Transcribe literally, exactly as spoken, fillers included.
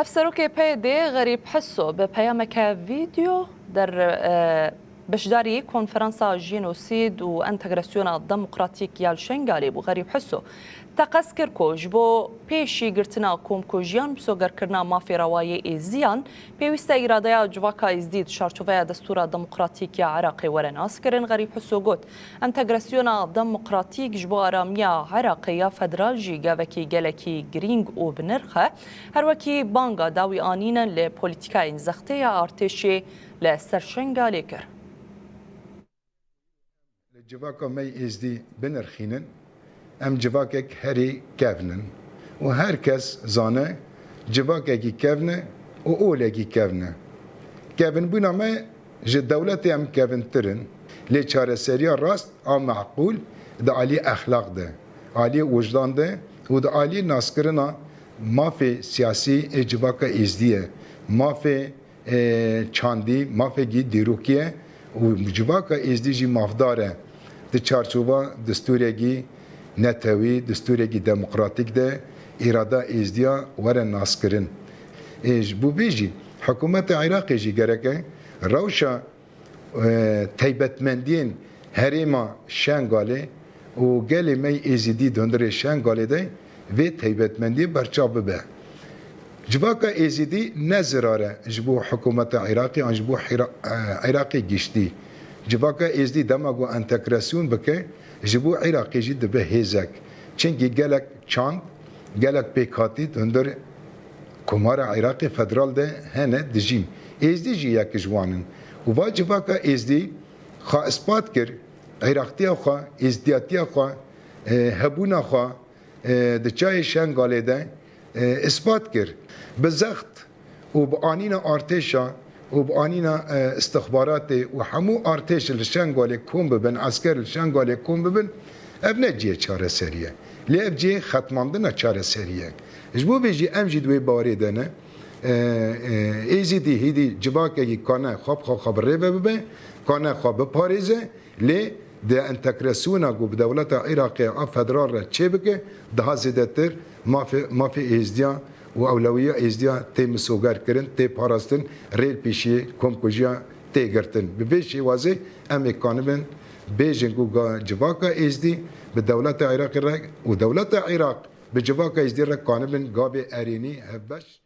Hevserokê P Y D'ê Xerîb Hiso bi peyameke vîdeo der, e, beşdarî konferansa jenosîd û entegrasyona demokratîk ya li Şengalê bû. Xerîb Hiso teqez kir ku ji bo pêşî girtina komkujiyan, misogerkirina mafê rewayê êziyan, pêwîst e îradeya civaka êzdî di çarçoveya destûra demokratîk ya Iraqê were naskirin. Xerîb Hiso got, entegrasyona demokratîk ji bo aramiya Iraqê ya federal jî gavekî gelekî girîng û bi nirx e. Her wekî banga dawî anîne li polîtîkayên zextê ya artêşê li ser Şengalê kir. Li civaka me yê êzdî binirxînin, em civakek herî kevn in û her kes zane civakekî kevn e û olekî kevn e. Kevinbûna me ji dewletê em kevintir in, lê çareseriya rast a meqûl di alî exlaq de, alî wijdan de û di alî naskirina mafê siyasî ê civaka êzdî ye, mafê, e, çandî, mafekî dîrokî ye û civaka êzdî jî mafdar e di çarçova destûrekî netewî, destûrekî demokratîk de îrada êzdiya were naskirin. Ê, ji bo vê jî hikûmeta Iraqê jî gereke rewşa, e, taybetmendiyên herêma Şengalê û gelê me yê êzidî di hundirê Şengalê de vê taybetmendiyê berçav bibe. Civaka êzidî ne zirar e ji bo hikûmeta Iraqê an ji bo Hira-, e, Iraqê giştî. Civaka êzdî dema ku entegrasyon bike, ji bo Iraqê jî dibe hêzek. Çimkî gelek çand, gelek pêkhatî di hundir Komara Iraqê Federal de hene dijîn. Êzdî jî yek ji wan in. Û va civaka êzdî xwe ispat kir, Iraqtiya xwe, êzdiyatiya xwe, e, hebûna xwe, e, di çayê Şengalê de, e, ispat kir. Bi zext û bi anîna artêşa û bi anîna, e, istixbaratê û hemû artêş li Şengalê kom bibin, esker li Şengalê kom bibin, ev ne cihê çareserî ye. Lê ev cihê xetmandina çareserî ye. Ji bo vê jî em jî di wê bawerê de ne. E, e, Êzidî hêdî civakekî kane xwe bi xwe, xwe bi rê ve bibe, kane xwe biparêze, lê di entegrasyona ku bi dewleta Iraqê a federal re çêbike, daha zêdetir mafê, mafê êzdiya û ewlewiya êzdiya tê misogerkirin, tê parastin, rê li pêşiyê komkujiya tê girtin. Bi vê şêwazê em ê kanibin bêjin ku ga civaka êzdî bi dewleta Iraqê re û dewleta Iraq bi civaka êzdî re kanibin gavê erênî hevbeş.